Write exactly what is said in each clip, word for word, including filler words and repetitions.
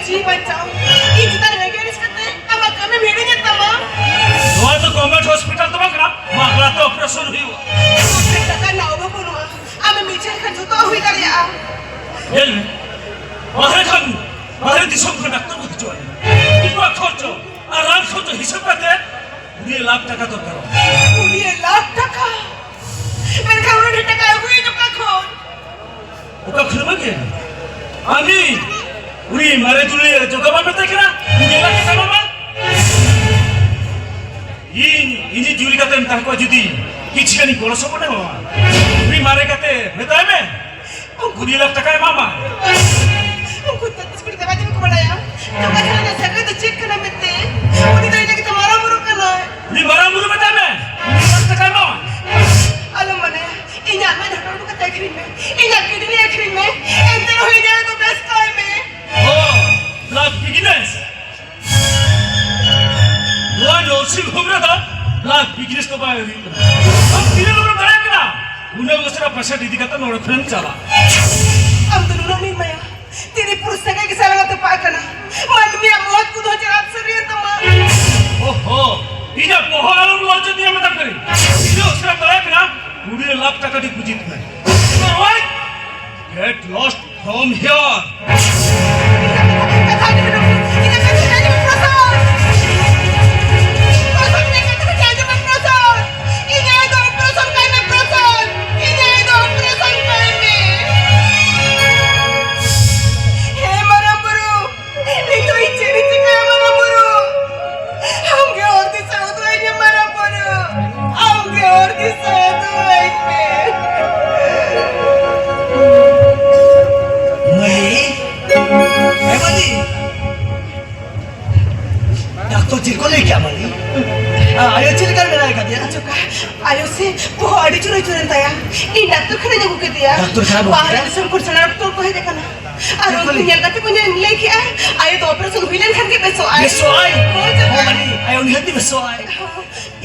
ᱡᱤᱣᱤ ᱵᱟᱧᱪᱟᱣ᱾ ᱤᱧ ᱪᱮᱛᱟᱱ ᱨᱮ ᱟᱹᱲᱤᱥ ᱠᱟᱛᱮ ᱟᱢᱟᱜ ᱠᱟᱹᱢᱤᱢ ᱦᱤᱲᱤᱧᱮᱫ ᱛᱟᱢᱟ᱾ ᱱᱚᱣᱟ ᱫᱚ ᱜᱚᱵᱷᱚᱨᱱᱢᱮᱱᱴ ᱦᱚᱥᱯᱤᱴᱟᱞ ᱫᱚ ᱵᱟᱝ ᱠᱟᱱᱟ, ᱢᱟᱜᱽᱞᱟ ᱛᱮ ᱚᱯᱟᱨᱮᱥᱚᱱ ᱦᱩᱭᱩᱜᱼᱟ᱾ ᱟᱢ ᱴᱷᱮᱱ ᱴᱟᱠᱟ ᱨᱮᱱᱟᱜ ᱚᱵᱷᱟᱵᱽ ᱵᱟᱹᱱᱩᱜᱼᱟ, ᱟᱢᱮᱢ ᱤᱪᱪᱷᱟᱹ ᱞᱮᱠᱷᱟᱱ ᱡᱷᱚᱛᱚᱣᱟᱜ ᱦᱩᱭ ᱫᱟᱲᱮᱭᱟᱜᱼᱟ᱾ ᱧᱮᱞ ᱢᱮ, ᱵᱟᱦᱨᱮ ᱠᱷᱚᱱ, ᱵᱟᱦᱨᱮ ᱫᱤᱥᱚᱢ ᱠᱷᱚᱱ ᱰᱟᱠᱛᱟᱨ ᱠᱚ ᱦᱤᱡᱩᱜᱼᱟ, ᱩᱱᱠᱩᱣᱟᱜ ᱠᱷᱚᱨᱪᱚ ᱟᱨ ᱨᱟᱱ ᱠᱷᱚᱨᱪᱚ ᱦᱤᱥᱟᱹᱵ ᱠᱟᱛᱮ ᱠᱩᱲᱤ ᱞᱟᱠᱷ ᱴᱟᱠᱟ ᱫᱚᱨᱠᱟᱨᱚᱜᱼᱟ᱾ ᱠᱩᱲᱤ ᱞᱟᱠᱷ ᱴᱟᱠᱟ? ᱢᱮᱱᱠᱷᱟᱱ ᱩᱱᱟᱹᱜ ᱰᱷᱮᱨ ᱴᱟᱠᱟ ᱟᱹᱜᱩᱭᱟᱹᱧ ᱚᱠᱟ ᱠᱷᱚᱱ? ᱚᱠᱟ ᱠᱷᱚᱱ ᱮᱢ ᱟᱹᱜᱩᱭᱟ? ᱟᱢᱤ ᱩᱱᱤ ᱢᱟᱨᱮ ᱡᱩᱨᱤ ᱡᱚᱜᱟ ᱵᱟᱢ ᱢᱮᱛᱟᱭ ᱠᱟᱱᱟ? ᱠᱩᱲᱤ ᱞᱟᱠᱷ ᱴᱟᱠᱟ ᱮᱢᱟᱢᱟ? ᱤᱧ, ᱤᱧᱤᱡ ᱡᱩᱨᱤ ᱜᱟᱛᱮ ᱢᱮᱛᱟ ᱠᱚᱣᱟ ᱡᱩᱫᱤ ᱠᱤᱪᱷᱩ ᱜᱟᱱᱤᱧ ᱜᱚᱲᱚ ᱥᱚᱯᱚᱦᱚᱫ ᱮᱢᱟᱢᱟ, ᱩᱱᱤ ᱢᱟᱨᱮ ᱜᱟᱛᱮ ᱢᱮᱛᱟᱭ ᱢᱮ, ᱠᱩᱲᱤ ᱞᱟᱠᱷ ᱴᱟᱠᱟᱭ ᱮᱢᱟᱢᱟ᱾ ᱩᱱᱠᱩ ᱫᱚ ᱛᱤᱥ ᱠᱩᱲᱤ ᱫᱟᱫᱟ ᱡᱮ ᱵᱟᱠᱚ ᱵᱟᱲᱟᱭᱟ᱾ ᱫᱟᱫᱟ ᱥᱟᱞᱟᱜ ᱥᱟᱹᱜᱟᱹᱭ ᱫᱚ ᱪᱮᱫ ᱠᱟᱱᱟ ᱢᱮᱱᱛᱮ? ᱩᱱᱤ ᱫᱚ ᱤᱧ ᱞᱟᱹᱜᱤᱫ ᱛᱮ ᱢᱟᱨᱟᱝ ᱵᱩᱨᱩ ᱠᱟᱱᱟᱭ᱾ ᱩᱱᱤ ᱢᱟᱨᱟᱝ ᱵᱩᱨᱩ ᱢᱮᱛᱟᱭ ᱢᱮ, ᱠᱩᱲᱤ ᱞᱟᱠᱷ ᱴᱟᱠᱟᱭ ᱮᱢᱟᱢᱟ᱾ ᱟᱞᱚᱢ ᱢᱟᱱᱟᱭᱟ, ᱤᱧᱟᱜ ᱢᱮᱫ ᱦᱟᱹᱴᱩᱨ ᱠᱟᱛᱮ ᱟᱹᱠᱷᱨᱤᱧ ᱢᱮ, ᱤᱧᱟᱜ ᱠᱤᱰᱱᱤ ᱟᱹᱠᱷᱨᱤᱧ ᱢᱮ, ᱮᱱᱛᱮ ᱨᱮᱦᱚᱸ ᱤᱧ ᱟᱭᱳ ᱫᱚ ᱵᱮᱥ ᱠᱟᱭ ᱢᱮ᱾ ᱚ, blood business᱾ ᱱᱚᱣᱟ nursing home ᱨᱮᱫᱚ blood business ᱫᱚ ᱵᱟᱭ ᱦᱩᱭᱩᱜ ᱠᱟᱱᱟ᱾ ᱟᱢ ᱛᱤᱱᱟᱹᱜ ᱞᱚᱜᱚᱱ ᱫᱟᱲᱮᱭᱟᱜ ᱠᱟᱱᱟ, ᱩᱱᱟᱹᱜ ᱩᱥᱟᱹᱨᱟ patient ᱤᱫᱤ ᱠᱟᱛᱮ ᱱᱚᱰᱮ ᱠᱷᱚᱱᱮᱢ ᱪᱟᱞᱟᱜᱼᱟ᱾ ᱟᱢ ᱫᱚ ᱱᱩᱱᱟᱹᱜ ᱱᱤᱨᱢᱟᱭᱟ, ᱛᱤᱨᱤ ᱯᱩᱨᱩᱥ ᱥᱟᱹᱜᱟᱹᱭ ᱜᱮ ᱥᱟᱞᱟᱜ ᱛᱚᱯᱟᱜ ᱠᱟᱱᱟ᱾ ᱢᱟᱹᱱᱢᱤᱭᱟᱜ ᱢᱚᱦᱚᱛ ᱠᱚᱫᱚ ᱪᱮᱫ ᱟᱫ ᱥᱟᱹᱨᱤᱭᱮᱱ ᱛᱟᱢᱟ? ᱳᱦᱳ, ᱤᱧᱟᱜ ᱵᱚᱦᱚᱜ ᱟᱞᱚᱢ ᱞᱚᱡᱡᱟ ᱫᱤᱧᱟ ᱢᱮᱛᱟᱢ ᱠᱟᱹᱱᱟᱹᱧ᱾ ᱤᱧᱟᱹᱜ ᱩᱥᱟᱹᱨᱟ ᱫᱟᱲᱮᱭᱟᱜ ᱠᱟᱱᱟ, ᱠᱩᱲᱤ ᱞᱟᱠᱷ ᱴᱟᱠᱟ deposit ᱢᱮ᱾ ᱱᱚᱜᱼᱚᱭ, get lost from here. ᱠᱟᱛᱷᱟ ᱟᱸᱡᱚᱢ ᱢᱮ, ᱤᱧᱟᱜ ᱠᱟᱛᱷᱟ ᱟᱸᱡᱚᱢ ᱢᱮ, ᱯᱨᱚᱥᱟᱫ᱾ ᱯᱨᱚᱥᱟᱫ, ᱤᱧᱟᱜ ᱠᱟᱛᱷᱟ ᱟᱸᱡᱚᱢ ᱢᱮ, ᱯᱨᱚᱥᱟᱫ᱾ ᱤᱧ ᱟᱭᱳ ᱫᱚ operation ᱠᱟᱭ ᱢᱮ, ᱯᱨᱚᱥᱟᱫ᱾ ᱤᱧ ᱟᱭᱳ ᱫᱚ operation ᱠᱟᱭ ᱢᱮ᱾ ᱦᱮ ᱢᱟᱨᱟᱝ ᱵᱩᱨᱩ, ᱱᱤᱛᱚᱜ ᱤᱧ ᱪᱮᱫ ᱤᱧ ᱪᱤᱠᱟᱹᱭᱟ ᱢᱟᱨᱟᱝ ᱵᱩᱨᱩ? ᱟᱢ ᱜᱮ ᱦᱚᱨ ᱫᱤᱥᱟᱹ ᱩᱫᱩᱜ ᱟᱹᱧ ᱢᱮ ᱢᱟᱨᱟᱝ ᱵᱩᱨᱩ᱾ ᱟᱢ ᱜᱮ ᱦᱚᱨ ᱫᱤᱥᱟᱹ ᱩᱫᱩᱜ ᱟᱹᱧ ᱢᱮ᱾ ᱢᱟᱹᱞᱤ, ᱮ ᱢᱟᱹᱞᱤ, ᱰᱟᱠᱛᱚᱨ ᱪᱮᱫ ᱠᱚ ᱞᱟᱹᱭ ᱠᱮᱜᱼᱟ ᱢᱟᱹᱞᱤ? ᱟ, ᱟᱭᱳ ᱪᱮᱫ ᱞᱮᱠᱟ ᱢᱮᱱᱟᱭ ᱠᱟᱫᱮᱭᱟ? ᱟᱪᱪᱷᱟ, ᱟᱭᱳ ᱥᱮ ᱵᱚᱦᱚᱜ ᱟᱹᱰᱤ ᱡᱳᱨᱮ ᱡᱳᱨᱮᱱ ᱛᱟᱭᱟ᱾ ᱤᱧ ᱰᱟᱠᱛᱚᱨ ᱠᱷᱟᱱᱟᱧ ᱟᱹᱜᱩ ᱠᱮᱫᱮᱭᱟ᱾ ᱰᱟᱠᱛᱚᱨ ᱠᱷᱟᱱᱟ ᱟᱹᱜᱩ ᱵᱟᱦᱨᱮ ᱠᱮᱫᱮᱭᱟ? ᱫᱤᱥᱚᱢ ᱠᱷᱚᱱ ᱥᱮᱬᱟ ᱰᱟᱠᱛᱚᱨ ᱠᱚ ᱦᱮᱡ ᱟᱠᱟᱱᱟ᱾ ᱟᱨ ᱪᱮᱫ ᱠᱚ ᱩᱱᱠᱩ ᱞᱟᱹᱭ? ᱧᱮᱞ ᱠᱟᱛᱮ ᱠᱚ ᱧᱮᱞ ᱞᱟᱹᱭ ᱠᱮᱜᱼᱟ, ᱟᱭᱳ ᱫᱚ operation ᱦᱩᱭ ᱞᱮᱱᱠᱷᱟᱱ ᱜᱮ ᱵᱮᱥᱚᱜ ᱟᱭ᱾ ᱵᱮᱥᱚᱜ ᱟᱭ? ᱦᱳᱭ, ᱪᱟᱪᱟ᱾ ᱦᱳᱭ, ᱢᱟᱹᱞᱤ, ᱟᱭᱳ ᱱᱤᱦᱟᱹᱛ ᱜᱮ ᱵᱮᱥᱚᱜ ᱟᱭ᱾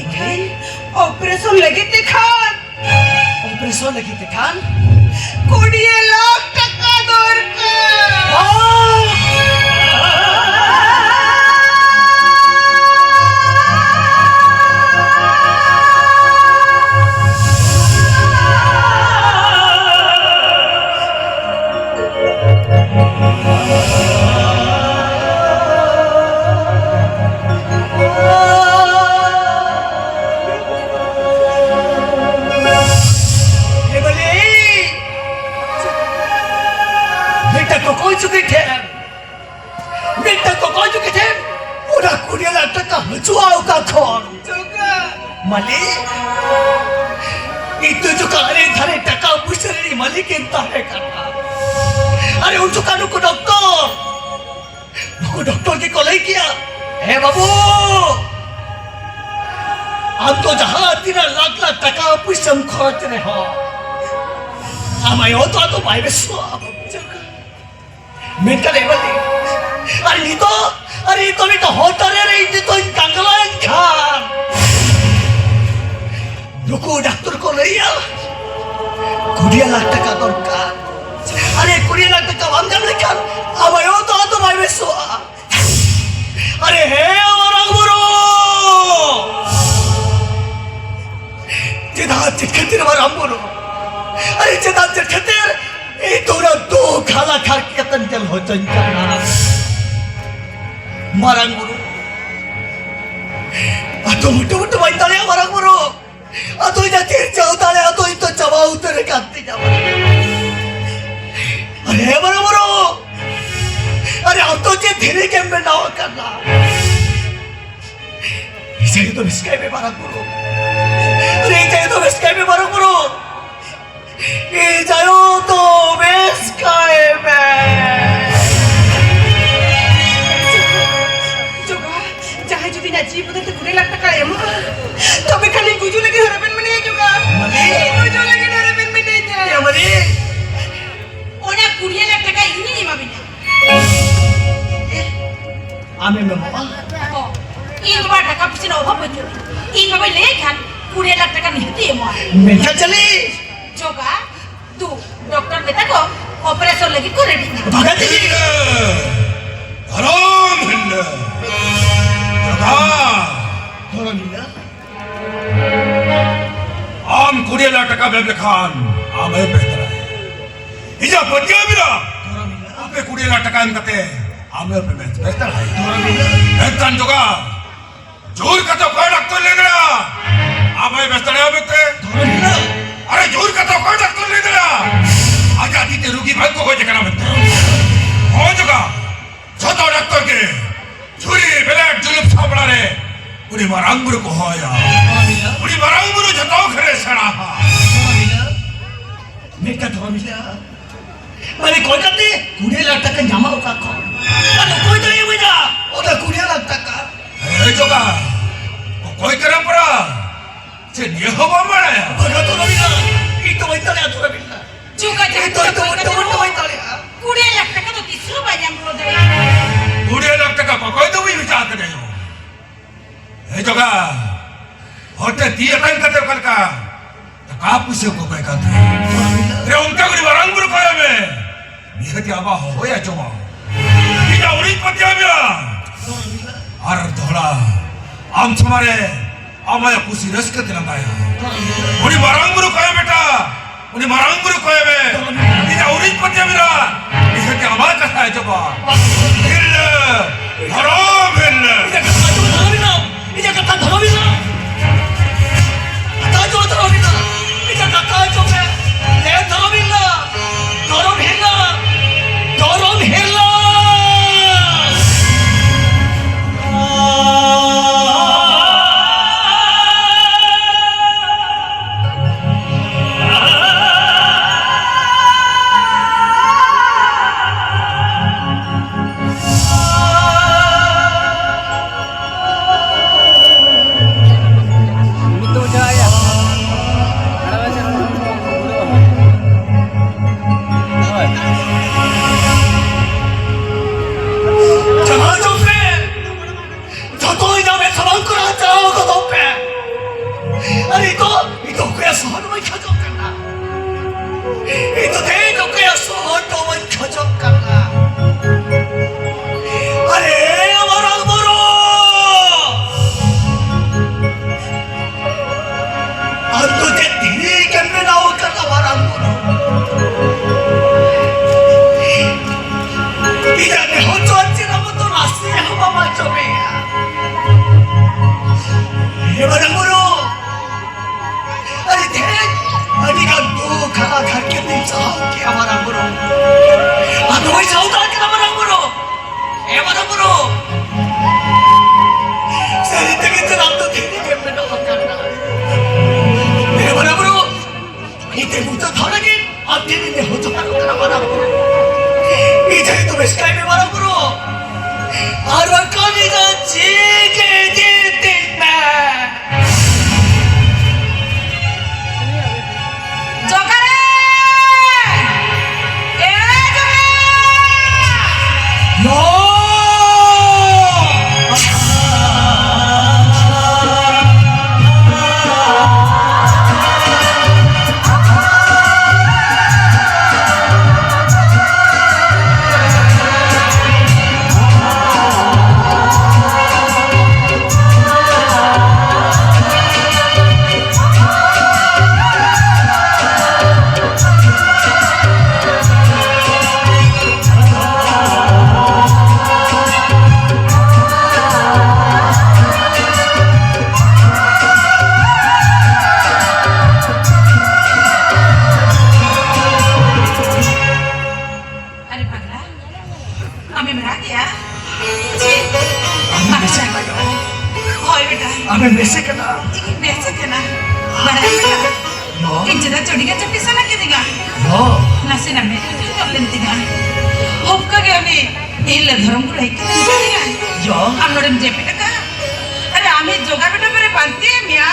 ᱤᱠᱷᱟᱹᱱ operation ᱞᱟᱹᱜᱤᱫ ᱛᱮ ᱠᱷᱟᱱ? Operation ᱞᱟᱹᱜᱤᱫ ᱛᱮ ᱠᱷᱟᱱ? ᱠᱩᱲᱤ ᱞᱟᱠᱷ ᱴᱟᱠᱟ ᱫᱚᱨᱠᱟᱨ᱾ ᱚ! ᱪᱩᱠᱤ ᱴᱷᱮᱱ, ᱢᱤᱫᱴᱟᱝ ᱠᱚᱠᱚᱭ ᱪᱩᱠᱤ ᱴᱷᱮᱱ ᱚᱱᱟ ᱠᱩᱲᱤ ᱞᱟᱠᱷ ᱴᱟᱠᱟ ᱦᱤᱡᱩᱜᱼᱟ ᱚᱠᱟ ᱠᱷᱚᱱ? ᱢᱟᱹᱞᱤᱠ, ᱤᱧ ᱫᱚ ᱡᱚᱠᱷᱚᱱ ᱟᱹᱰᱤ ᱫᱷᱟᱨᱮ ᱴᱟᱠᱟ ᱯᱩᱭᱥᱟᱹ ᱨᱤᱱᱤᱡ ᱢᱟᱹᱞᱤᱠ ᱤᱧ ᱛᱟᱦᱮᱸ ᱠᱟᱱᱟ, ᱟᱨᱮ ᱩᱱ ᱡᱚᱠᱷᱚᱱ ᱱᱩᱠᱩ ᱰᱚᱠᱴᱚᱨ ᱱᱩᱠᱩ ᱰᱚᱠᱴᱚᱨ ᱜᱮᱠᱚ ᱞᱟᱹᱭ ᱠᱮᱭᱟ, "ᱦᱮ ᱵᱟᱹᱵᱩ, ᱟᱢ ᱫᱚ ᱡᱟᱦᱟᱸ ᱛᱤᱱᱟᱹᱜ ᱞᱟᱠᱷ ᱞᱟᱠᱷ ᱴᱟᱠᱟ ᱯᱩᱭᱥᱟᱹᱢ ᱠᱷᱚᱨᱚᱪ ᱨᱮᱦᱚᱸ, ᱟᱢ ᱟᱭᱳ ᱫᱚ ᱟᱫᱚ ᱵᱟᱭ ᱵᱮᱥᱚᱜᱼᱟ ᱵᱟᱹᱵᱩ ᱡᱟᱜᱟ᱾" ᱢᱮᱱᱠᱷᱟᱱ ᱮ ᱵᱟᱹᱵᱩ, ᱟᱨ ᱱᱤᱛᱚᱜ, ᱟᱨ ᱱᱤᱛᱚᱜ ᱢᱤᱫᱴᱟᱝ ᱦᱚᱴᱚᱨ ᱨᱮ ᱤᱧ ᱱᱤᱛᱚᱜ ᱤᱧ ᱠᱟᱝᱜᱟᱞᱟᱭᱮᱱ ᱠᱷᱟᱱ, ᱱᱩᱠᱩ ᱰᱟᱠᱛᱚᱨ ᱠᱚ ᱞᱟᱹᱭᱟ, "ᱠᱩᱲᱤ ᱞᱟᱠᱷ ᱴᱟᱠᱟ ᱫᱚᱨᱠᱟᱨ᱾ ᱟᱨᱮ, ᱠᱩᱲᱤ ᱞᱟᱠᱷ ᱴᱟᱠᱟ ᱵᱟᱢ ᱧᱟᱢ ᱞᱮᱠᱷᱟᱱ ᱟᱢ ᱟᱭᱳ ᱫᱚ ᱟᱫᱚ ᱵᱟᱭ ᱵᱮᱥᱚᱜᱼᱟ᱾" ᱟᱨᱮ ᱦᱮ ᱢᱟᱨᱟᱝ ᱵᱩᱨᱩ, ᱪᱮᱫᱟᱜ ᱪᱮᱫ ᱠᱷᱟᱹᱛᱤᱨ ᱢᱟᱨᱟᱝ ᱵᱩᱨᱩ? ᱟᱨᱮ ᱪᱮᱫᱟᱜ ᱪᱮᱫ ᱠᱷᱟᱹᱛᱤᱨ ᱤᱧ ᱫᱚ ᱚᱱᱟ ᱫᱩᱠ ᱦᱟᱞᱟ ᱠᱷᱟᱨ ᱠᱟᱛᱮᱢ ᱧᱮᱞ ᱦᱚᱪᱚᱧ ᱠᱟᱱᱟ? ᱢᱟᱨᱟᱝ ᱵᱩᱨᱩ, ᱟᱫᱚ ᱢᱩᱴᱩ ᱢᱩᱴᱩ ᱵᱟᱹᱧ ᱫᱟᱲᱮᱭᱟᱜᱼᱟ ᱢᱟᱨᱟᱝ ᱵᱩᱨᱩ᱾ ᱟᱫᱚ ᱤᱧᱟᱹᱜ ᱪᱤᱨᱪᱟᱹᱣ ᱫᱟᱲᱮ ᱟᱫᱚ ᱤᱧ ᱫᱚ ᱪᱟᱵᱟ ᱩᱛᱟᱹᱨ ᱟᱠᱟᱱ ᱛᱤᱧᱟ᱾ ᱟᱨᱮ ᱢᱟᱨᱟᱝ ᱵᱩᱨᱩ, ᱟᱨᱮ ᱟᱢ ᱫᱚ ᱪᱮᱫ ᱫᱷᱤᱨᱤ ᱜᱮᱢ ᱵᱮᱱᱟᱣ ᱟᱠᱟᱱᱟ? ᱤᱧ ᱟᱭᱳ ᱫᱚ ᱵᱮᱥ ᱠᱟᱭ ᱢᱮ ᱢᱟᱨᱟᱝ ᱵᱩᱨᱩ᱾ ᱟᱨᱮ ᱤᱧ ᱟᱭᱳ ᱫᱚ ᱵᱮᱥ ᱠᱟᱭ ᱢᱮ ᱢᱟᱨᱟᱝ ᱵᱩᱨᱩ᱾ ᱤᱧ ᱟᱭᱳ ᱫᱚ ᱵᱮᱥ ᱠᱟᱭ ᱢᱮ᱾ ᱡᱚᱜᱟ, ᱡᱟᱦᱟᱸᱭ ᱡᱩᱫᱤ ᱤᱧᱟᱜ ᱡᱤᱣᱤ ᱵᱚᱫᱚᱞ ᱛᱮ ᱠᱩᱲᱤ ᱞᱟᱠᱷ ᱴᱟᱠᱟᱭ ᱮᱢᱚᱜᱼᱟ, ᱛᱚᱵᱮ ᱠᱷᱟᱱ ᱤᱧ ᱜᱩᱡᱩᱜ ᱞᱟᱹᱜᱤᱫ ᱦᱚᱸ ᱨᱮᱵᱮᱱ ᱢᱮᱱᱟᱭᱟ ᱡᱚᱜᱟ᱾ ᱢᱟᱹᱞᱤ᱾ ᱤᱧ ᱜᱩᱡᱩᱜ ᱞᱟᱹᱜᱤᱫ ᱦᱚᱸ ᱨᱮᱵᱮᱱ ᱢᱮᱱᱟᱭᱟ᱾ ᱮ ᱢᱟᱹᱞᱤ᱾ ᱚᱱᱟ ᱠᱩᱲᱤ ᱞᱟᱠᱷ ᱴᱟᱠᱟ ᱤᱧᱤᱧ ᱮᱢᱟ ᱵᱤᱱᱟ᱾ ᱟᱢᱮᱢ ᱮᱢᱚᱜᱼᱟ? ᱦᱚᱸ, ᱤᱧ ᱵᱟᱵᱟ ᱴᱟᱠᱟ ᱯᱩᱭᱥᱟᱹ ᱨᱮᱱᱟᱜ ᱚᱵᱷᱟᱵ ᱵᱟᱹᱪᱩᱜ᱾ ᱤᱧ ᱵᱟᱵᱟᱭ ᱞᱟᱹᱭ ᱠᱷᱟᱱ ᱠᱩᱲᱤ ᱞᱟᱠᱷ ᱴᱟᱠᱟ ᱱᱤᱦᱟᱹᱛᱤ ᱮᱢᱚᱜᱼᱟ᱾ ᱢᱮᱱᱠᱷᱟᱱ ᱪᱟᱹᱞᱤ᱾ ᱡᱚᱜᱟ, ᱫᱩ, ᱰᱚᱠᱴᱚᱨ ᱢᱮᱛᱟ ᱠᱚ, operation ᱞᱟᱹᱜᱤᱫ ᱠᱚ ready ᱠᱟᱱᱟ᱾ ᱵᱟᱜᱟᱱ ᱪᱟᱹᱞᱤ᱾ ᱫᱷᱚᱨᱚᱢ ᱦᱤᱞᱟᱹ᱾ ᱡᱚᱜᱟ᱾ ᱫᱷᱚᱨᱚᱢ ᱦᱤᱞᱟᱹ᱾ ᱟᱢ ᱠᱩᱲᱤ ᱞᱟᱠᱷ ᱴᱟᱠᱟ ᱮᱢ ᱞᱮᱠᱷᱟᱱ ᱟᱢᱮ ᱵᱮᱥ ᱫᱟᱲᱮᱭᱟᱜᱼᱟ᱾ ᱤᱧᱟᱹᱜ ᱯᱟᱹᱛᱭᱟᱹᱣ ᱢᱮᱱᱟᱜᱼᱟ᱾ ᱟᱯᱮ ᱠᱩᱲᱤ ᱞᱟᱠᱷ ᱴᱟᱠᱟ ᱮᱢ ᱠᱟᱛᱮ ᱟᱢᱮ ᱵᱮᱥ ᱫᱟᱲᱮᱭᱟᱜᱼᱟ᱾ ᱢᱮᱱᱠᱷᱟᱱ ᱡᱚᱜᱟ, ᱡᱳᱨ ᱠᱟᱛᱮ ᱚᱠᱚᱭ ᱰᱟᱠᱛᱚᱨ ᱞᱟᱹᱭ ᱫᱟᱲᱮᱭᱟᱜᱼᱟ ᱟᱢᱮ ᱵᱮᱥ ᱫᱟᱲᱮᱭᱟᱜᱼᱟ ᱢᱮᱱᱛᱮ? ᱟᱨᱮ ᱡᱳᱨ ᱠᱟᱛᱮ ᱚᱠᱚᱭ ᱰᱟᱠᱛᱚᱨ ᱞᱟᱹᱭ ᱫᱟᱲᱮᱭᱟᱜᱼᱟ ᱟᱡᱟᱜ ᱛᱤ ᱛᱮ ᱨᱩᱜᱤ ᱵᱟᱝ ᱠᱚ ᱜᱚᱡ ᱟᱠᱟᱱᱟ ᱢᱮᱱᱛᱮ? ᱢᱟᱨᱟᱝ ᱵᱩᱨᱩ ᱠᱚ ᱦᱚᱦᱚᱭᱟ᱾ ᱩᱱᱤ ᱢᱟᱨᱟᱝ ᱵᱩᱨᱩ ᱡᱷᱚᱛᱚ ᱠᱷᱚᱱᱮ ᱥᱮᱬᱟᱣᱟ᱾ ᱢᱮᱱ ᱠᱟᱛᱷᱟ ᱵᱟᱢ ᱞᱟᱹᱭᱟ᱾ ᱢᱟᱱᱮ ᱠᱚᱭ ᱠᱟᱛᱮ ᱠᱩᱲᱤ ᱞᱟᱠᱷ ᱴᱟᱠᱟ ᱧᱟᱢᱟ ᱚᱠᱟ ᱠᱷᱚᱱ? ᱟᱨ ᱚᱠᱚᱭ ᱫᱚᱭ ᱮᱢᱟᱹᱧᱟ ᱚᱱᱟ ᱠᱩᱲᱤ ᱞᱟᱠᱷ ᱴᱟᱠᱟ? ᱮ ᱡᱚᱜᱟ, ᱚᱠᱚᱭ ᱠᱟᱱᱟ ᱯᱚᱨᱟ? ᱪᱮᱫ ᱱᱤᱭᱟᱹ ᱦᱚᱸ ᱵᱟᱢ ᱵᱟᱲᱟᱭᱟ? ᱵᱟᱜᱟ ᱛᱚ ᱨᱚᱵᱤᱱᱟ, ᱤᱧ ᱫᱚ ᱵᱟᱹᱧ ᱫᱟᱲᱮᱭᱟᱜᱼᱟ ᱛᱚ ᱨᱚᱵᱤᱱᱟ᱾ ᱪᱩᱯ ᱠᱟᱛᱮ ᱤᱧ ᱫᱚ, ᱤᱧ ᱫᱚ, ᱤᱧ ᱫᱚ, ᱤᱧ ᱫᱚ ᱵᱟᱹᱧ ᱫᱟᱲᱮᱭᱟᱜᱼᱟ᱾ ᱠᱩᱲᱤ ᱞᱟᱠᱷ ᱴᱟᱠᱟ ᱫᱚ ᱛᱤᱥ ᱦᱚᱸ ᱵᱟᱭ ᱧᱟᱢ ᱨᱩᱣᱟᱹᱲ ᱫᱟᱲᱮᱭᱟᱜᱼᱟ᱾ ᱠᱩᱲᱤ ᱞᱟᱠᱷ ᱴᱟᱠᱟ ᱚᱠᱚᱭ ᱫᱚ ᱵᱟᱹᱧ ᱢᱮᱛᱟ ᱠᱟᱫᱮᱭᱟ᱾ ᱮ ᱡᱚᱜᱟ, ᱦᱚᱲ ᱴᱷᱮᱱ ᱛᱤ ᱟᱛᱟᱝ ᱠᱟᱛᱮ ᱚᱠᱟ ᱞᱮᱠᱟ ᱴᱟᱠᱟ ᱯᱩᱭᱥᱟᱹ ᱠᱚ ᱠᱚᱭ ᱠᱟᱱ ᱛᱟᱦᱮᱸᱫ? ᱨᱮ ᱚᱱᱠᱟ ᱜᱮ ᱩᱱᱤ ᱢᱟᱨᱟᱝ ᱵᱩᱨᱩ ᱠᱚᱭᱚᱜ ᱢᱮ᱾ ᱱᱤᱦᱟᱹᱛ ᱟᱢᱟᱜ ᱦᱚᱦᱚᱭ ᱟᱸᱡᱚᱢᱟ᱾ ᱤᱧᱟᱜ ᱩᱱᱤᱧ ᱯᱟᱹᱛᱭᱟᱹᱣ ᱢᱮᱭᱟ᱾ ᱟᱨ ᱫᱚᱦᱲᱟ ᱟᱢ ᱥᱟᱢᱟᱝ ᱨᱮ ᱟᱢᱟᱜ ᱠᱩᱥᱤ ᱨᱟᱹᱥᱠᱟᱹ ᱛᱮ ᱞᱟᱸᱫᱟᱭᱟ᱾ ᱩᱱᱤ ᱢᱟᱨᱟᱝ ᱵᱩᱨᱩ ᱠᱚᱭᱚᱜ ᱢᱮ ᱴᱟ᱾ ᱩᱱᱤ ᱢᱟᱨᱟᱝ ᱵᱩᱨᱩ ᱠᱚᱭᱚᱜ ᱢᱮ᱾ ᱤᱧᱟᱜ ᱩᱱᱤᱧ ᱯᱟᱹᱛᱭᱟᱹᱣ ᱢᱮᱭᱟ᱾ ᱱᱤᱦᱟᱹᱛ ᱟᱢᱟᱜ ᱠᱟᱛᱷᱟᱭ ᱟᱸᱡᱚᱢᱟ᱾ ᱦᱤᱨᱞᱟᱹ, ᱫᱷᱚᱨᱚᱢ ᱦᱤᱨᱞᱟᱹ᱾ ᱤᱧᱟᱜ ᱠᱟᱛᱷᱟ ᱟᱸᱡᱚᱢ ᱢᱮ, ᱫᱷᱚᱨᱚᱢ ᱦᱤᱨᱞᱟᱹ᱾ ᱤᱧᱟᱜ ᱠᱟᱛᱷᱟ ᱫᱷᱚᱨᱚᱢ ᱦᱤᱨᱞᱟᱹ᱾ ᱠᱟᱛᱷᱟ ᱟᱸᱡᱚᱢ ᱢᱮ, ᱫᱷᱚᱨᱚᱢ ᱦᱤᱨᱞᱟᱹ᱾ ᱤᱧᱟᱜ ᱠᱟᱛᱷᱟ ᱟᱸᱡᱚᱢ ᱢᱮ᱾ ᱮ ᱫᱷᱚᱨᱚᱢ ᱦᱤᱨᱞᱟᱹ᱾ ᱫᱷᱚᱨᱚᱢ ᱦᱤᱨᱞᱟᱹ᱾ ᱫᱷᱚᱨᱚᱢ ᱦᱤᱨᱞᱟᱹ᱾ ᱡᱟᱦᱟᱸ ᱡᱚᱢ ᱯᱮ, ᱡᱚᱛᱚ ᱤᱧᱟᱜ ᱢᱮᱫ ᱥᱟᱢᱟᱝ ᱠᱚᱨᱮ ᱪᱟᱞᱟᱣ ᱜᱚᱫᱚᱜ ᱯᱮ᱾ ᱟᱨ ᱱᱤᱛᱚᱜ, ᱱᱤᱛᱚᱜ ᱚᱠᱚᱭᱟᱜ ᱥᱚᱦᱚᱫ ᱵᱟᱹᱧ ᱠᱷᱚᱡᱚᱜ ᱠᱟᱱᱟ᱾ ᱤᱧ ᱫᱚ ᱛᱮᱦᱮᱧ ᱚᱠᱚᱭᱟᱜ ᱥᱚᱦᱚᱫ ᱫᱚ ᱵᱟᱹᱧ ᱠᱷᱚᱡᱚᱜ ᱠᱟᱱᱟ᱾ ᱟᱨᱮ ᱢᱟᱨᱟᱝ ᱵᱩᱨᱩ, ᱟᱢ ᱫᱚ ᱪᱮᱫ ᱫᱷᱤᱨᱤ ᱜᱮᱢ ᱵᱮᱱᱟᱣ ᱟᱠᱟᱱᱟ ᱢᱟᱨᱟᱝ ᱵᱩᱨᱩ? ᱤᱧᱟᱜ ᱱᱮᱦᱚᱨ ᱫᱚ ᱪᱮᱫ ᱟᱢ ᱫᱚ ᱱᱟᱥᱮ ᱦᱚᱸ ᱵᱟᱢ ᱟᱸᱡᱚᱢᱮᱭᱟ? ᱦᱮ ᱢᱟᱨᱟᱝ ᱵᱩᱨᱩ, ᱟᱹᱰᱤ ᱛᱮᱫ, ᱟᱹᱰᱤ ᱜᱟᱱ ᱫᱩᱠ ᱟᱨ ᱦᱟᱨᱠᱮᱛ ᱤᱧ ᱥᱟᱦᱟᱣ ᱠᱮᱜᱼᱟ, ᱢᱟᱨᱟᱝ ᱵᱩᱨᱩ᱾ ᱟᱫᱚ ᱵᱟᱹᱧ ᱥᱟᱦᱟᱣ ᱫᱟᱲᱮᱭᱟᱜ ᱠᱟᱱᱟ, ᱢᱟᱨᱟᱝ ᱵᱩᱨᱩ᱾ ᱮ, ᱢᱟᱨᱟᱝ ᱵᱩᱨᱩ᱾ ᱥᱟᱹᱨᱤ ᱛᱮᱜᱮ ᱪᱮᱫᱟᱜ ᱟᱢᱮᱢ ᱨᱟᱜ ᱮᱜᱼᱟ? ᱪᱮᱫ? ᱟᱢᱮᱢ ᱵᱮᱥᱮ ᱠᱟᱱᱟ? ᱦᱳᱭ ᱵᱮᱴᱟ᱾ ᱟᱢᱮᱢ ᱵᱮᱥᱮ ᱠᱟᱱᱟ? ᱤᱧ ᱵᱮᱥᱮ ᱠᱟᱱᱟ᱾ ᱵᱟᱲᱟᱭ ᱵᱮᱴᱟ? ᱦᱚᱸ᱾ ᱤᱧ ᱪᱮᱫᱟᱜ ᱪᱚ ᱟᱹᱰᱤ ᱜᱟᱱ ᱪᱟᱯᱮ ᱥᱟᱱᱟ ᱠᱮᱫᱤᱧᱟ᱾ ᱦᱚᱸ᱾ ᱱᱟᱥᱮᱱᱟᱜ ᱢᱮᱫ ᱠᱚ ᱧᱚᱜ ᱞᱮᱱ ᱛᱤᱧᱟ᱾ ᱦᱚᱯᱠᱟ ᱜᱮ ᱩᱱᱤ ᱛᱤᱨᱞᱟᱹ ᱫᱷᱚᱨᱚᱢ ᱜᱩᱨᱩ ᱦᱮᱡ ᱠᱟᱛᱮ ᱢᱮᱛᱟᱫᱤᱧᱟᱭ, ᱦᱚᱸ᱾ ᱟᱢ ᱱᱚᱰᱮᱢ ᱡᱟᱹᱯᱤᱫ ᱟᱠᱟᱫᱼᱟ? ᱟᱨᱮ, ᱟᱢ ᱦᱮᱡ ᱡᱚᱜᱟ ᱵᱮᱴᱟ ᱯᱮᱨᱮ ᱯᱟᱱᱛᱮ ᱢᱮᱭᱟ᱾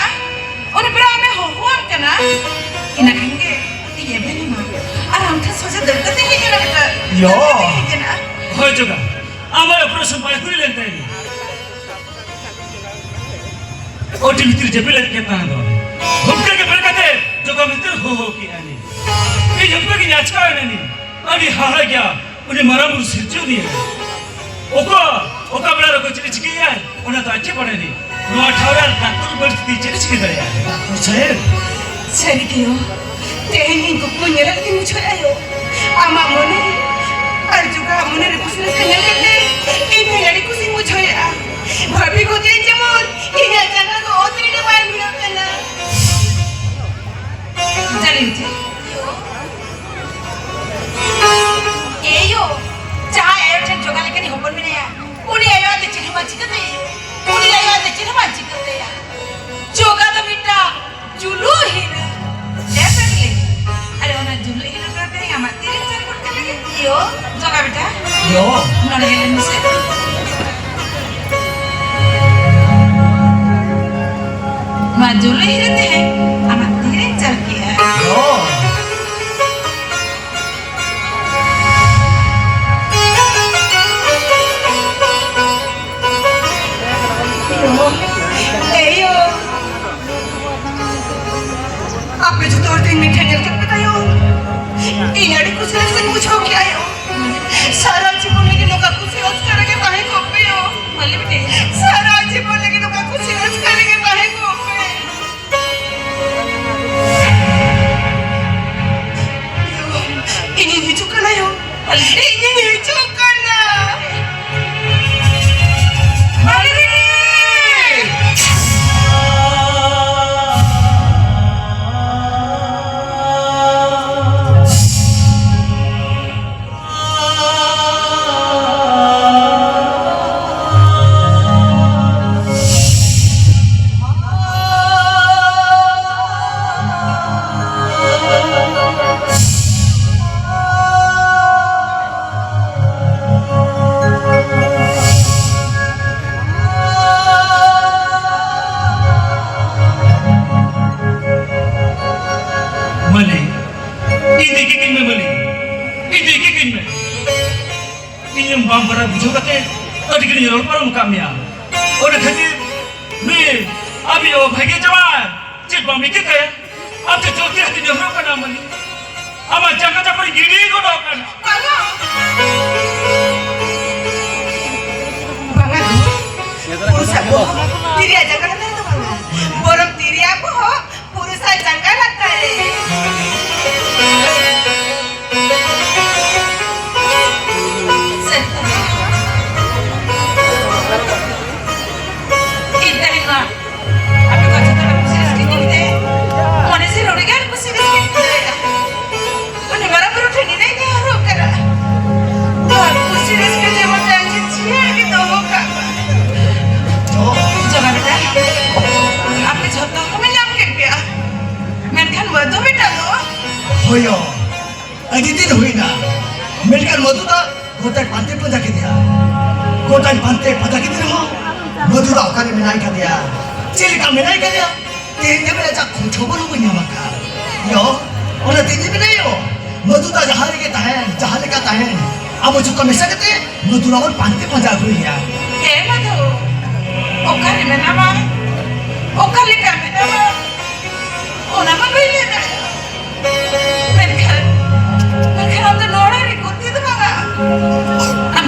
ᱩᱱᱤ ᱯᱮᱲᱟ ᱟᱢᱮ ᱦᱚᱦᱚᱣᱟᱢ ᱠᱟᱱᱟ᱾ ᱤᱱᱟᱹ ᱠᱷᱟᱱ ᱜᱮ ᱤᱧ ᱮᱵᱷᱮᱱ ᱮᱱᱟ᱾ ᱟᱨ ᱟᱢ ᱴᱷᱮᱱ ᱥᱚᱡᱷᱮ ᱫᱟᱹᱲ ᱠᱟᱛᱮ ᱦᱮᱡ ᱮᱱᱟ ᱵᱮᱴᱟ᱾ ᱭᱚ᱾ ᱫᱟᱹᱲ ᱠᱟᱛᱮ ᱦᱮᱡ ᱮᱱᱟ᱾ ᱦᱳᱭ ᱡᱚᱜᱟ, ᱟᱢᱟᱜ operation ᱵᱟᱭ ᱦᱩᱭ ᱞᱮᱱ ᱛᱟᱭᱟ᱾ ᱟᱹᱰᱤ ᱵᱷᱤᱛᱤᱨ ᱡᱟᱹᱯᱤᱫ ᱞᱮᱫ ᱠᱟᱱ ᱛᱟᱦᱮᱸ ᱫᱚ᱾ ᱦᱩᱢᱠᱟ ᱜᱮ ᱵᱮᱨᱮᱫ ᱠᱟᱛᱮ ᱡᱚᱜᱟ ᱢᱮᱱᱛᱮ ᱦᱚᱦᱚ ᱠᱮᱜᱼᱟ ᱞᱤᱧ᱾ ᱤᱧ ᱦᱩᱢᱠᱟ ᱜᱤᱧ ᱟᱪᱠᱟ ᱮᱱᱟ ᱞᱤᱧ᱾ ᱟᱹᱰᱤ ᱦᱟᱦᱟᱲᱟ ᱜᱮᱭᱟ᱾ ᱩᱱᱤ ᱢᱟᱨᱟᱝ ᱵᱩᱨᱩ ᱥᱤᱨᱡᱚᱱᱤᱭᱟᱹ ᱚᱠᱟ, ᱚᱠᱟ ᱵᱮᱲᱟ ᱨᱮᱠᱚ ᱪᱮᱫ ᱮ ᱪᱤᱠᱟᱹᱭᱟ, ᱚᱱᱟ ᱫᱚ ᱟᱡ ᱜᱮ ᱵᱟᱲᱟᱭᱟ᱾ ᱱᱚᱣᱟ ᱴᱷᱟᱶ ᱨᱮ ᱟᱨ ᱰᱟᱠᱛᱚᱨ ᱵᱟᱹᱲᱛᱤ ᱪᱮᱫ ᱮ ᱪᱤᱠᱟᱹ ᱫᱟᱲᱮᱭᱟᱜᱼᱟ? ᱰᱟᱠᱛᱚᱨ ᱥᱟᱦᱮᱵᱽ᱾ ᱥᱟᱹᱨᱤ ᱜᱮ ᱭᱳ, ᱛᱮᱦᱮᱧ ᱤᱧ ᱠᱩᱠᱢᱩ ᱧᱮᱞᱮᱫ ᱛᱤᱧ ᱵᱩᱡᱷᱟᱹᱣᱮᱫᱼᱟ ᱭᱳ, ᱟᱢᱟᱜ ᱢᱚᱱᱮ ᱟᱨ ᱡᱚᱜᱟᱣᱟᱜ ᱢᱚᱱᱮ ᱨᱮ ᱠᱩᱥᱤ ᱨᱟᱹᱥᱠᱟᱹ ᱧᱮᱞ ᱠᱟᱛᱮ ᱤᱧ ᱦᱚᱸ ᱟᱹᱰᱤ ᱠᱩᱥᱤᱧ ᱵᱩᱡᱷᱟᱹᱣᱮᱫᱼᱟ᱾ ᱵᱷᱟᱹᱵᱤ ᱠᱚ ᱛᱮᱧ ᱡᱮᱢᱚᱱ ᱤᱧᱟᱹᱜ ᱡᱟᱸᱜᱟ ᱠᱚ ᱚᱛ ᱨᱮᱜᱮ ᱵᱟᱭ ᱵᱷᱤᱲᱚᱜ ᱠᱟᱱᱟ᱾ ᱡᱟᱹᱱᱤᱡ ᱪᱮᱫ? ᱮᱭᱳ, ᱡᱟᱦᱟᱸᱭ ᱟᱭᱳ ᱴᱷᱮᱱ ᱡᱚᱜᱟ ᱞᱮᱠᱟᱱᱤᱡ ᱦᱚᱯᱚᱱ ᱢᱮᱱᱟᱭᱟ, ᱩᱱᱤ ᱟᱭᱳ ᱟᱡ ᱫᱚ ᱪᱮᱫ ᱦᱚᱸ ᱵᱟᱝ ᱪᱤᱠᱟᱹ ᱛᱟᱭᱟ᱾ ᱩᱱᱤ ᱟᱭᱳ ᱟᱡ ᱫᱚ ᱪᱮᱫ ᱦᱚᱸ ᱵᱟᱝ ᱪᱤᱠᱟᱹ ᱛᱟᱭᱟ᱾ ᱡᱚᱜᱟ ᱫᱚ ᱢᱤᱫᱴᱟᱝ ᱡᱩᱞᱩ ᱦᱤᱨᱟᱹ᱾ ᱦᱮᱸ ᱥᱮ ᱵᱚᱞᱮ? ᱟᱨᱮ, ᱚᱱᱟ ᱡᱩᱞᱩ ᱦᱤᱨᱟᱹ ᱫᱚ ᱛᱮᱦᱮᱧ ᱟᱢᱟᱜ ᱛᱤᱨᱮᱧ ᱪᱟᱞ ᱜᱚᱫ ᱠᱟᱞᱮ ᱜᱮ᱾ ᱭᱳ, ᱡᱚᱜᱟ ᱵᱮᱴᱟ᱾ ᱭᱳ᱾ ᱱᱚᱰᱮ ᱦᱮᱡ ᱞᱮᱱ ᱢᱮᱥᱮ᱾ ᱱᱚᱣᱟ ᱡᱩᱞᱩ ᱦᱤᱨᱟᱹ ᱛᱮᱦᱮᱧ ᱟᱢᱟᱜ ᱛᱤᱨᱮᱧ ᱪᱟᱞ ᱠᱮᱜᱼᱟ᱾ ᱭᱳ᱾ ᱮᱭᱳ, ᱟᱯᱮ ᱡᱚᱛᱚ ᱦᱚᱲ ᱛᱮᱦᱮᱧ ᱢᱤᱫ ᱴᱷᱮᱱ ᱧᱮᱞ ᱠᱮᱫ ᱯᱮ ᱛᱟᱭᱚᱢ, ᱤᱧ ᱟᱹᱰᱤ ᱠᱩᱥᱤ ᱨᱟᱹᱥᱠᱟᱹᱧ ᱵᱩᱡᱷᱟᱹᱣ ᱠᱮᱜᱼᱟ ᱭᱳ᱾ ᱥᱟᱨᱟ ᱡᱤᱵᱚᱱ ᱞᱟᱹᱜᱤᱫ ᱱᱚᱝᱠᱟ ᱠᱩᱥᱤ ᱨᱟᱹᱥᱠᱟᱹ ᱨᱮᱜᱮ ᱛᱟᱦᱮᱸ ᱠᱚᱜ ᱯᱮ ᱭᱳ᱾ ᱢᱟᱹᱞᱤ ᱵᱤᱴᱤ᱾ ᱥᱟᱨᱟ ᱡᱤᱵᱚᱱ ᱞᱟᱹᱜᱤᱫ ᱱᱚᱝᱠᱟ ᱠᱩᱥᱤ ᱨᱟᱹᱥᱠᱟᱹ ᱨᱮᱜᱮ ᱛᱟᱦᱮᱸ ᱠᱚᱜ ᱯᱮ᱾ ᱤᱧᱤᱧ ᱦᱤᱡᱩᱜ ᱠᱟᱱᱟ ᱭᱳ᱾ ᱤᱧᱤᱧ ᱦᱤᱡᱩᱜ ᱠᱟᱱᱟ᱾ ᱢᱟᱹᱞᱤ ᱵᱤᱴᱤ! ᱤᱧ ᱵᱟᱢ ᱵᱟᱲᱟᱭ ᱵᱩᱡᱷᱟᱹᱣ ᱠᱟᱛᱮ ᱟᱹᱰᱤ ᱜᱷᱟᱹᱲᱤᱡ ᱨᱚᱲ ᱯᱟᱨᱚᱢ ᱟᱠᱟᱫ ᱢᱮᱭᱟ᱾ ᱚᱱᱟ ᱠᱷᱟᱹᱛᱤᱨ ᱱᱩᱭ ᱟᱢᱤᱡ ᱵᱟᱵᱟ ᱵᱷᱟᱜᱮ ᱡᱟᱶᱟᱭ ᱪᱮᱫ ᱵᱟᱢ ᱤᱠᱟᱹ ᱠᱟᱭᱟ? ᱟᱢ ᱪᱮᱫ ᱡᱚᱞᱫᱤ ᱦᱟᱹᱛᱤ ᱱᱮᱦᱚᱨᱚᱜ ᱠᱟᱱᱟ ᱢᱟᱹᱞᱤ? ᱟᱢᱟᱜ ᱡᱟᱸᱜᱟ ᱪᱟᱯᱟᱫ ᱜᱤᱰᱤ ᱜᱚᱫᱚᱜ ᱠᱟᱱᱟ᱾ ᱵᱟᱝᱟ᱾ ᱵᱟᱝᱟ ᱜᱳ᱾ ᱯᱩᱨᱩᱥᱟᱜ ᱵᱚᱦᱚᱜ ᱛᱤᱨᱭᱟ ᱡᱟᱸᱜᱟ ᱞᱟᱛᱟᱨ ᱨᱮᱫᱚ ᱵᱟᱝᱟ᱾ ᱵᱚᱨᱚᱝ ᱛᱤᱨᱭᱟ ᱵᱚᱦᱚᱜ ᱯᱩᱨᱩᱥᱟᱜ ᱡᱟᱸᱜᱟ ᱞᱟᱛᱟᱨ ᱨᱮ᱾ ᱥᱮ᱾ ᱤᱧ ᱛᱮᱦᱮᱧ ᱱᱚᱣᱟ ᱟᱯᱮ ᱠᱚ ᱡᱚᱛᱚ ᱦᱚᱲ ᱠᱩᱥᱤ ᱨᱟᱹᱥᱠᱟᱹ ᱧᱮᱞ ᱛᱮ ᱢᱚᱱᱮ ᱡᱤᱣᱤ ᱨᱮ ᱟᱹᱰᱤ ᱜᱟᱱ ᱠᱩᱥᱤ ᱨᱟᱹᱥᱠᱟᱹᱧ ᱵᱩᱡᱷᱟᱹᱣᱮᱫᱼᱟ᱾ ᱩᱱᱤ ᱢᱟᱨᱟᱝ ᱵᱩᱨᱩ ᱴᱷᱮᱱ ᱱᱤᱱᱟᱹᱧ ᱱᱮᱦᱚᱨᱚᱜ ᱠᱟᱱᱟ, ᱱᱚᱣᱟ ᱠᱩᱥᱤ ᱨᱟᱹᱥᱠᱟᱹ ᱡᱮᱢᱚᱱ ᱡᱟᱝ ᱡᱤᱭᱟᱹᱲ ᱜᱮ ᱫᱚᱦᱚ ᱠᱟᱜ ᱢᱟ᱾ ᱡᱚᱜᱟ ᱵᱮᱴᱟ, ᱟᱯᱮ ᱡᱷᱚᱛᱚ ᱠᱚ ᱧᱟᱢ ᱠᱮᱫ ᱯᱮᱭᱟ, ᱢᱮᱱᱠᱷᱟᱱ ᱢᱟᱹᱫᱩ ᱵᱮᱴᱟ ᱫᱚ? ᱦᱳᱭᱳ, ᱟᱹᱰᱤ ᱫᱤᱱ ᱦᱩᱭᱱᱟ, ᱢᱮᱱᱠᱷᱟᱱ ᱢᱟᱹᱫᱩ ᱫᱚ ᱜᱚᱴᱟᱧ ᱯᱟᱱᱛᱮ ᱯᱟᱸᱡᱟ ᱠᱮᱫᱮᱭᱟ᱾ ᱜᱚᱴᱟᱧ ᱯᱟᱱᱛᱮ ᱯᱟᱸᱡᱟ ᱠᱮᱫᱮ ᱨᱮᱦᱚᱸ ᱢᱟᱹᱫᱩ ᱫᱚ ᱚᱠᱟᱨᱮ ᱢᱮᱱᱟᱭ ᱠᱟᱫᱮᱭᱟ, ᱪᱮᱫ ᱞᱮᱠᱟ ᱢᱮᱱᱟᱭ ᱠᱟᱫᱮᱭᱟ, ᱛᱮᱦᱮᱧ ᱫᱷᱟᱹᱵᱤᱡ ᱟᱡᱟᱜ ᱠᱷᱳᱡᱽ ᱠᱷᱚᱵᱚᱨ ᱦᱚᱸ ᱵᱟᱹᱧ ᱧᱟᱢ ᱟᱠᱟᱫ᱾ ᱭᱚ, ᱚᱱᱟ ᱛᱮᱜᱮ ᱢᱮᱱᱟᱭ ᱭᱚ, ᱢᱟᱹᱫᱩ ᱫᱚ ᱡᱟᱦᱟᱸ ᱨᱮᱜᱮ ᱛᱟᱦᱮᱱ, ᱡᱟᱦᱟᱸ ᱞᱮᱠᱟ ᱛᱟᱦᱮᱱ, ᱟᱵᱚ ᱡᱚᱛᱚ ᱢᱮᱥᱟ ᱠᱟᱛᱮ ᱢᱟᱹᱫᱩ ᱞᱟᱝ ᱯᱟᱱᱛᱮ ᱯᱟᱸᱡᱟ ᱟᱹᱜᱩᱭᱮᱭᱟ᱾ ᱦᱮᱸ ᱢᱟᱹᱫᱩ, ᱚᱠᱟᱨᱮ ᱢᱮᱱᱟᱢᱟ? ᱚᱠᱟ ᱞᱮᱠᱟ ᱢᱮᱱᱟᱢᱟ? ᱚᱱᱟ ᱢᱟ ᱵᱟᱹᱧ ᱞᱟᱹᱭ ᱫᱟᱲᱮᱭᱟᱜᱼᱟ᱾ ᱢᱮᱱᱠᱷᱟᱱ, ᱢᱮᱱᱠᱷᱟᱱ ᱟᱢ ᱫᱚ ᱱᱚᱰᱮ ᱨᱮ ᱜᱩᱛᱤ ᱫᱚ ᱵᱟᱝᱟ᱾ ᱟᱢ